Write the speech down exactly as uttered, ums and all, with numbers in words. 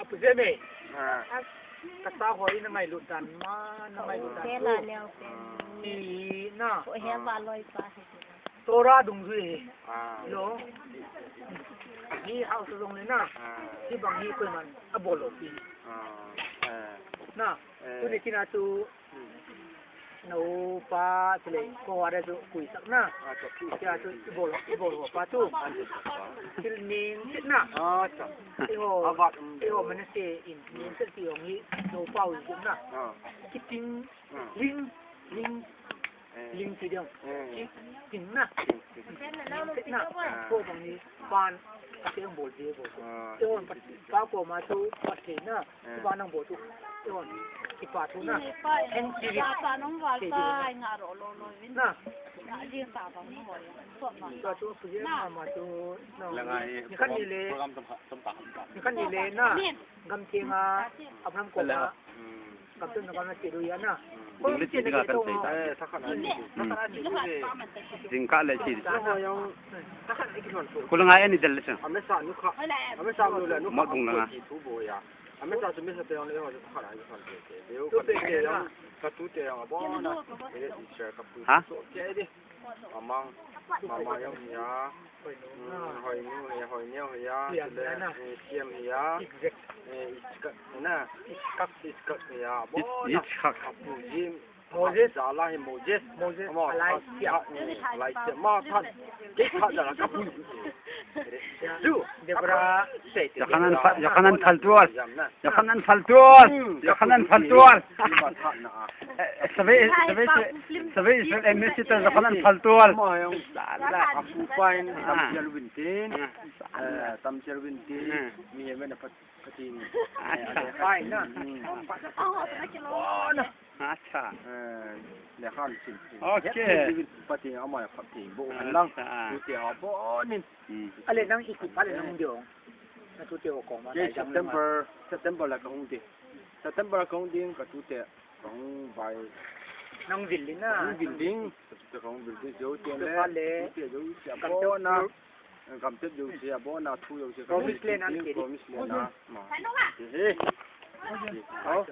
Pu Jeme. Ah. Ka ta ho in na ngailut dan ma, na ngailut dan. Kela chu. Leo ke. Ah. Hi na. Ko he va loi pa he. Torah dungjui. Ah. Lo. Hi house jong le na. Ah. Hi bang hi koiman abol lou pi. Ah. Eh. Na. Eh. Tuni kin a chu Hmm. Nao pa, chule, ko wa de chu, kui sak na. Ah, chu, chu, chu, chu, chu, ibol, ibol ho pa chu. Ah, chu, chu, chu. Thil ning sit na. Ah, chu. Eiho, ah, vat, um, eiho, Manasseh in, ning sit ti hong hi, nao pa u sit na. Ah. Kiting, ah. Ling, ling, eh. Ling ti ding. Eh. Kiting na. Ting, ting. Ning sit na. Ah. Ko bang ni, pan, ka ti hong bol je, bol. Ah. Eiho, pa, pa ko ma chu, pa ti na. Eh. Ba nang bo tu. Yon. Kipa tu na. Hen ti. Sa nong val pa nga ro lo lo vin. Na. Nga jing ta bang mo. So na. Sa tu pu je na ma tu. No. Ni khat ni le. Ni khat ni le na. Gam ti nga. Abraham ko na. Hmm. Gam tu na gam na ti du ya na. Hmm. Ko ti na ki to. Eh, sa khat na. Jing ka le ti. Ko la nga ani del le sa. Amesa nu kha. Amesa nu le nu kha. Mo bung la nga. Amesa chu mesa te jong le ho chu khat a i khat te te. Deu ka tu te jong, ka tu te jong abon a. Te i share ka pu. Ha? So ke di. Amang, mama jong hi a. Hmm, hoi nu hi, hoi neo hi a. Siam le, na. Eh, siam hi a. Exact. Eh, iskak na. Iskak, iskak hi a. Abon a. Iskak. Apu Jim. Moses. Jala hi Moses. Moses, Amo, Elijah. Elijah. Ma than. Ke tha jala ka pui. Su. Deborah. Yochanan Fa-, Yochanan Faltual. Yochanan Faltual. Hmm. Yochanan Faltual. Ma than na. Eh, sabe, sabe, sabe, sabe, eh, Messi ta Yochanan Faltual. Ma yang. Sala. Apu pain, ah. Tam sial wintin. Ah, sala. Eh, tam sial wintin. Ah. Mi he mena pat. Acha. Acha. Eh, le khan sin. Okay. Pati ama ya pati bo han lang. Acha. Tu te ha bo nin. Hmm. Ale nang ipi pa le nang diong. Na tu te ko ma. Ke September, September la ka hung de. September la ka hung ding ka tu te ka hung bai. Nang vil na. Hung vil ding. Ka tu te ka hung vil ding jo te le. Tu te jo sia bo na. Gam tep jouse, abon a thu jouse. Promise land a, promise land a. Ma. He. Oh.